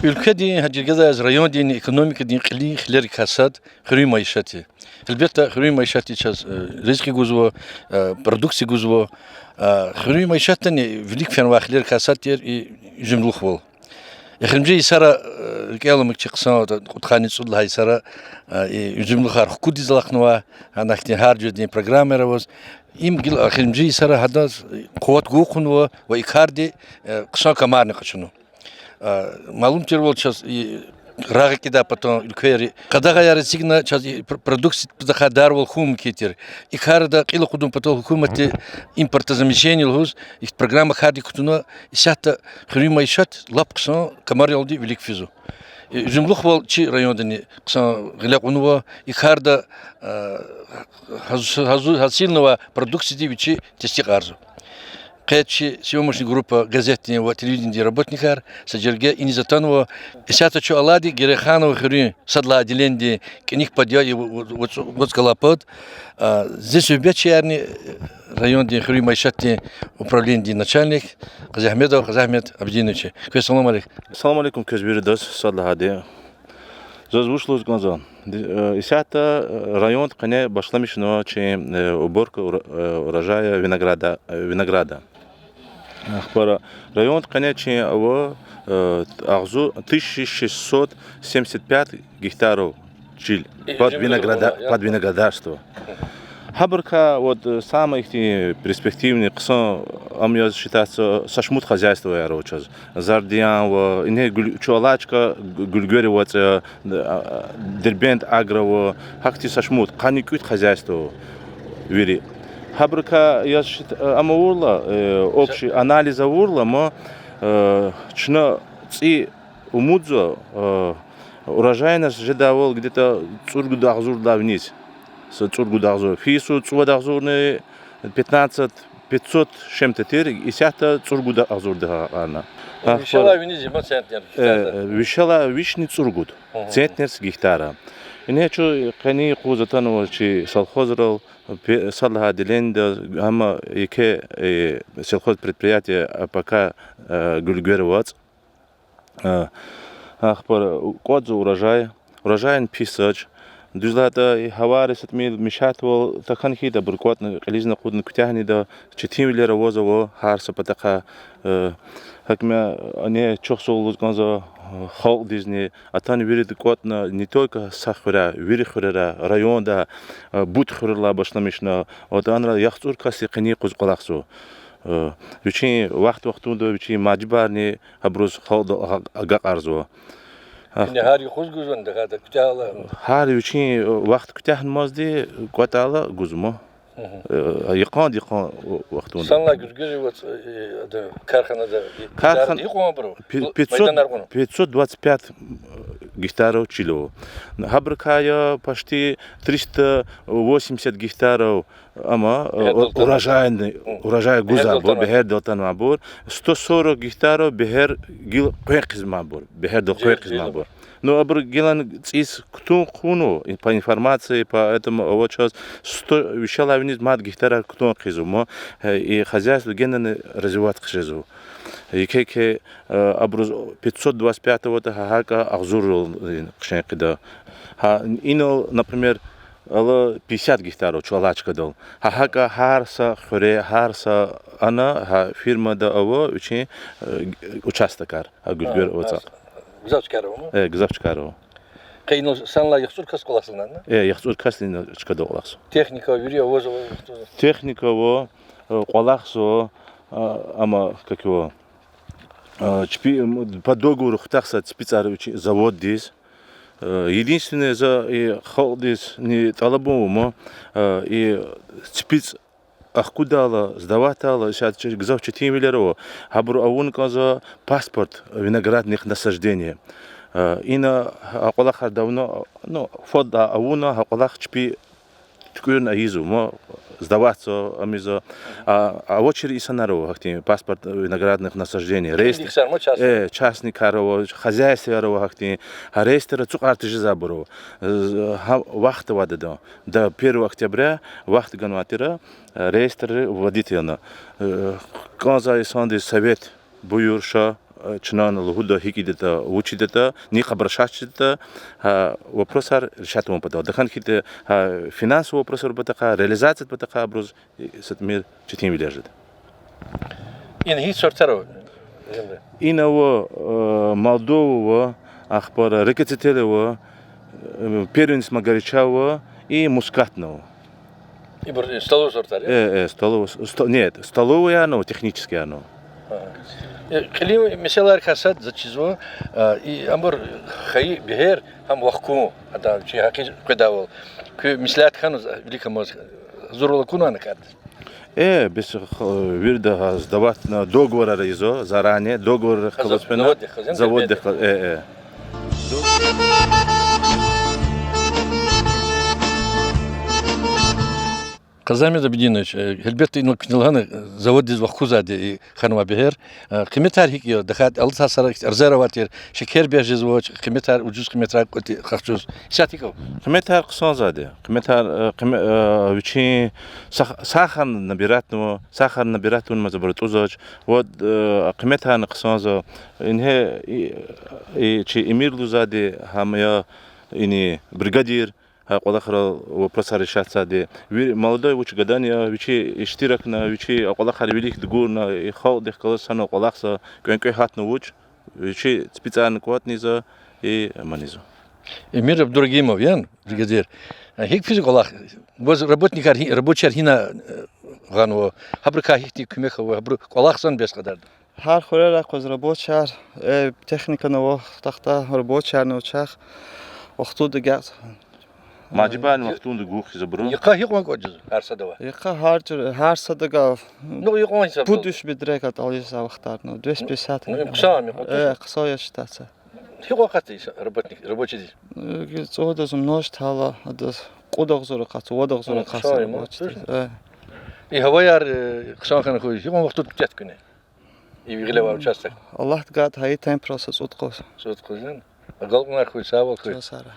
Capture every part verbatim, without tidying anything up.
Уьлкведин, гьа жергедай яз райондин экономикадин кьилин хилерикай сад хуьруьн майишат я. Гьелбетда, хуьруьн майишатди чаз, э, ризкьи гузва, э, продукция гузва. Э, хуьруьн майишатдани вилик фенвай хилерикай сад тир и уьзуьмлухвал. Эхиримжи йисара, э, рикӀел аламукьчи хъсан, кьудкъанни цӀуд лагьай йисара, э, и уьзуьмлухар хкудиз алахнава, гьана ихьтин гьар жуьредин программаяр аваз. Им гила эхиримжи йисара гьадаз къуват гун хъувунва ва и карди, э, хъсан камарни къачуна. А, малум тирвал чаз и рагъэкӀидай патан уьлквейри къадагъаяр эцигна, чаз и пр-, продукция патахъай дарвал хьун мумкин тир. И карда кьил акъудун патал гьукуматди импортозамещение лугьуз ихьтин программа кардик кутуна, исятда хуьруьн майишат лап хъсан камаралди вилик физва. И уьзуьмлухвал чи райондани хъсан гъиле кьунва, и карда, а, гьаз-, гьаз-, гьасилнавай продукцияди вичи тестикьарзава. Къе чи съёмочный группа, газетдин ва телевиденидин работникар са жерге иниз атанва. Исятда чун алайди Герейханован хуьруьн сад лагьай отделенидин кӀаник пад я, и в-, в-, вацӀ-, вацӀ галай пад. А, зи суьгьбетчиярни райондин хуьруьн майишатдин управленидин начальник Къазиагьмедов Къазиагьмед Абидинович я. Квез салам алейк. Салам алейкум квез виридаз, сад лагьайди. Заз вуч лугьуз кӀанзава? Ди-, э, исятда, э, райондин къене башламишнава чи, э, уборка ура-, э, урожая винограда, э, винограда. Ахпа райондин къене чи ава, э, агъзур тысяча шестьсот семьдесят пять гектаров чил под винограда-, под виноградарство. Гьабурукай, вот, э, самый ихьтин перспективный хъсан, ам яз считается, са шумуд хозяйствояр ава чаз. Зардиян ава, ингье гуьл-, чу алай чка гу-, Гуьлгери вацӀ я, а, Дербент Агро ава, гьахьтин са шумуд, къанни кӀуьд хозяйство ава вири. Гьабурукай яз счит-, ам авурла, э, общий анализ авурла, ма, э, чна цӀи умудзава, э, урожайность жедайвал где-то цӀуругуд агъзурдилай виниз. Са цӀуругуд агъзур. Фи йисуз цӀувад агъзурни пятнадцать пятьсот с чем-то тир, исятда цӀуругуд агъзурдал гьарна. Вишелай виниз я ма центнер гектарда? Э, вишелай вишни цӀуругуд центнер с гектара. Ингье чун къени юкъуз атанва чи совхозрал, пе-, сад лагьай отделенида, гьама еке, э, сельхозпредприятие А П К, э, Гуьлгери вацӀ. Ахпа кӀватӀзава урожай. Урожайни пис жеч. Дуьз лагьайтӀа, и гьавайри са тӀимил мешатвал тахьана хьайитӀа, абур кӀватӀна, кьилизни акъудна куьтягьни ийида, четинвилер авазва гьар са патахъай. Гьакӏ ма, ана чухсагъул лугьуз кӀанзава халкьдизни, атана вирида кӀватӀна не только са хуьряй, вири хуьрерай, райондай, Бут хуьрерилай башламишна, атанра яхцӀур касди къенин юкъуз кӀвалахзава. Вичин вахт-вахтунда вичин мажибурни гьабуруз халкьдал ага-, агакьарзава. Гьар юкъуз гузвани, тахьайтӀа куьтягьайла? Гьар вичин вахт куьтягьнамазди кӀватӀайла гузма. Йикъанди-йикъан вахтунда. Санлай Гуьлгери вацӀ, э, ада, карханада, э, кархан-, гектар икьван абуру? Пи-, пятьсот, майданар кьуна? Пятьсот двадцать пять гектаров чил ава. Гьабурукай я почти триста восемьдесят гектаров, амма, э, урожайный, урожай гузвайбур, бегьердал атанвайбур, сто сорок гектаров бегьер гила къвен хъийизмайбур, бегьердал къвен хъийизмайбур. Ну, абур гилан цӀийиз кутун хъувунва, по информации, поэтому авачаз сто, вишелай виниз мад гектарар кутун хъийизва, ма, э, и хозяйство генани развивать хъжезва. Еке-еке, э, абуруз пятьсот двадцать пять аватӀа, гьа гьакӀа агъзуррал, э, хъжен хъийида. Гьа, инал, например, ала пятьдесят гектаров чу алай чкадал. Гьа гьакӀа гьар са хуьре, гьар са ана, гьа фирмада ава вичин, э, участокар, гьа Гуьлгер вацӀахъ. Гзаф чкайра ава? Э, гзаф чкайра ава. Къе инал санлай яхцӀур кас кӀвалахзавани? Э, яхцӀур кас инал чкадал кӀвалахзава. Техника вири авазва? Техника ава, э, кӀвалахзава, а, амма, как его, а, чпи, м, по договору хутахзава ципицӀар вичин заводдиз. Э, единственное, за и халкьдизни тӀалабун ава ма, э, и ципицӀ ахкудайла, сдаватьдайла, исятда чи гзаф четинвилер ава. Гьабуру авун кӀанзава паспорт виноградных насаждений. Э, ина гьа кӀвалахар давно, ну, фонд авуна, гьа кӀвалах чпи туькӀуьрна ийизва ма, сдаватьзава, ам ийизва. А, авачир инсанар ава гьахьтин паспорт виноградных насаждений. Реестр-, э, частникар ава, хозяйствояр ава гьахьтин. Гьа реестрра цукьар тежезвайбур ава. Э, гьа вахт авайди я. До первого октября вахт ганвай тир, э, реестрри вводить авуна. Э, кӀанзавай инсандиз совет, буюр, ша, э, чна лугьуда гьикӀ ийидатӀа, вуч ийидатӀа, ни хабар шад чидатӀа, гьа вопросар решать авун патал. Тахьана хьайитӀа, гьа финансовый вопросар патахъай, реализациядин патахъай абуруз, э, са тӀимил четинвилер жеда. Ина гьи сортар ава? Ина ава, э, Молдова ава, ахпа РКЦТЛ ава, э, первенец Магарича ава и мускатни ава. Ибур, э, столовый сортар я? Э, э, столовый, с-, сто-, нет, столовыйни ава, техническийни ава. Ага. Э, кьилин месэлайрикай сад заз чизва, э, и абур хайи бегьер гьам вахкун, адан чи гьакъи къведайвал. Куь меслят хьанва виликамаз, гьазурвал акунвани кӀанда? Э, бес, э, вирида гьа сдаватьна, договорар ийизва заранее, договор галаз фена, заводдихъ галаз, заводдихъ галаз, э, э. Къазамет Абидинович, э, гьелбетда, инал куьне лагьана, э, заводдиз вахкузвайди и хьанвай бегьер. Э, къиметар гьикӀ я, тахьайтӀа алатай йисара арзаяр авай тир, шекер бес жезвач, къиметар, ужуз къиметрай кӀватӀ хкажзава. Исятда гьикӀ я? Къиметар хъсанзавайди. Къиметар, э, къиме-, э, вичин сах-, сахар набиратьнава, сахар набиратьнава, мад абур атӀузвач. Вот, э, къиметарни хъсанзава. Ингье, и, и чи Эмир лугьузвайди гьам я, ини бригадир, гьа кӀвалахрал вопросар решатьзавайди. Вири молодой вуч гадани я, вичи иштиракна, вичи а кӀвалахар вилик дугурна, и халкьдихъ галаз санал кӀвалахзава, кӀвенкӀве гьатна вуч, вичи ципицӀарни кӀватӀнизва, и манизва. Эмир Абдурагьимов яни, бригадир? А гьикӀ физва кӀвалах? Ваз работникар гьи-, рабочияр гьина, э, гъанва? Гьабурукай гьихьтин куьмек ава, гьабуру кӀвалахзавани бес кьадарда? Гьар хуьрерай къвез рабочияр, э, техникани ава, тахта рабочиярни ава чахъ, вахтунда гекъ. Мажибарни вахтунда гуз хьиз абуру. Йикъа гьикьван кӀватӀ жезва гьар садавай? Йикъа гьар жуьре, гьар садавай. Ну, йикьван гьисаб? Пуд-виш бедре кӀватӀ жезва вахтар, ну, двести пятьдесят. Ну, им хъсан, им хъсан. Э, хъсан я считаться. Гьикьван акъатзава работник, рабочийдиз? Э, цӀуд агъзур множить гьала, адаз кьуд агъзур акъатзава, вад агъзур акъатзава рабочийдиз. Э. И гьаваяр, э, хъсан хьана хьуй, гьикьван вахтунда куьтягьда куьне? И гъилевай участок. Аллагьди гайитӀа, гьа и темпрал са цӀуд къуз. ЦӀуд къуз яни? Агалкьунар хьуй, сагъвал хьуй. Чан сагърай.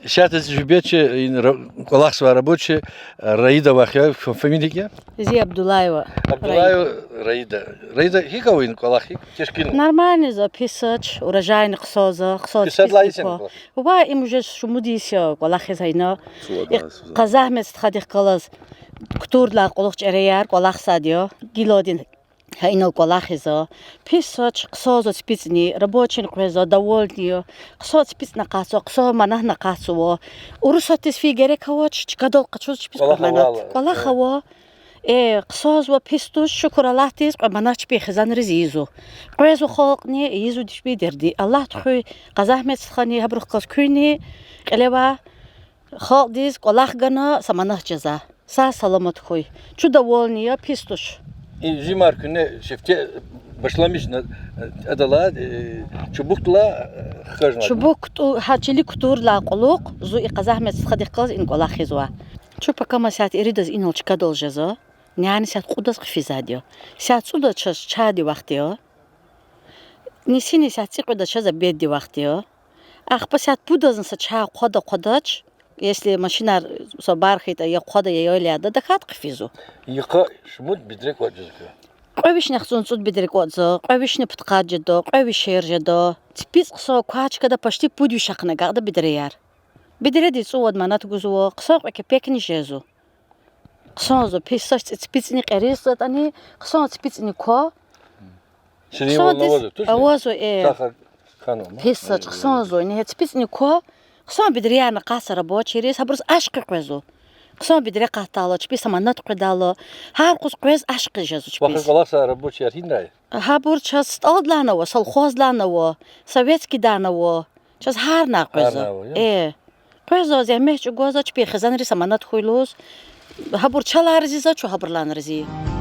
Исятда зи жубечи, ин ра-, кӀвалахзавай рабочий, э, Раида вахъ я, ф-, фамилия гьикӀ я? Зи Абдуллаева. Абдуллаева Раида. Раида, гьикӀ ава ин кӀвалах, гьикӀ тешкилна? Нормальный за, пис жеч, урожайный хъсан за, хъсан. Пис жеч лагьай цӀипицӀни исятда ква. Ва им уже шумуд йис я кӀвалахиз гьа ина. Къазагъ Медстхадихъ галаз кутурдалай кьулухъ чӀереяр кӀвалахзавайди я. Гиладин гьа инал кӀвалахиз. Пис жеч, хъсан за цӀипицӀни, рабочийни къвезва, довольный я. Хъсан цӀипицӀни акъатзава, хъсан манатни акъатзава. Урусатдиз фин герек авач, чкадал къачуз чпиз кьве манат. КӀвалах ава. Э, хъсан за, пис туш, шукур Аллагьдиз, кьве манат чпин хизанриз ийизва. Къвезва халкьни, ийизва чпин дерди. Аллагьди хуьй Къазагъ Медстхани, гьабурухъ галаз куьнни, кьилевай халкьдиз кӀвалах гана, са манат жезва. Сагъ-саламат хьуй. Чун довольный я, пис туш. И жимар куьне сифте башламишна, э, адалай, э, чубукдалай, э, хкажнава. Чубук ту-, гьа чилик кутурдалай кьулухъ зун и Къазагъ Медстхадихъ галаз ина кӀвалахзава. Чун пакама сят иридаз инал чкадал жезва. Няни сят кьудаз хъфизвайди я. Сят цӀудаз чаз чайдин вахт я. Нисини сят цӀикьведаз чаз обеддин вахт я. Ахпа сят пудазни са чай хъвада-хъвадач, если машинар са бахъ хьайитӀа, я хъвада, я ял яда, тахьайтӀа хъфизва. Йикъа шумуд бедре кӀватӀ жезва? Кьве вишни яхцӀурни цӀуд бедре кӀватӀзава, кьве вишни пудкъад жеда, кьве вишер жеда. ЦӀипицӀ хъсан квай чкада почти пуд виш акьна агакьда бедреяр. Бедреди цӀувад манат гузва, хъсан кьве кепекни жезва. Хъсан за, пис жеч, цӀи-, цӀипицӀни кьериз затӀани, хъсан цӀипицӀни ква. Авазва, э. Пис жеч, хъсан за, ингье цӀипицӀни ква. Хъсан бедреярни акъатзава рабочийриз, гьабуруз ашкъи къвезва. Хъсан бедре акъатдайла, чпи са манат къведайла, гьар къуз къвез ашкъи жезва чпиз. Вахъ кӀвалахзавай рабочияр гьинрай? Гьабур чаз СтӀалдилайни ава, совхоздилайни ава, Советскийдилайни ава. Чаз гьарнай къвезва. Гьарнай ава, я? Э. Къвезва, зегьмет чӀугвазва, чпин хизанриз са манат хьуй лугьуз. Гьабур чалай рази я, чун гьабурулайни рази я.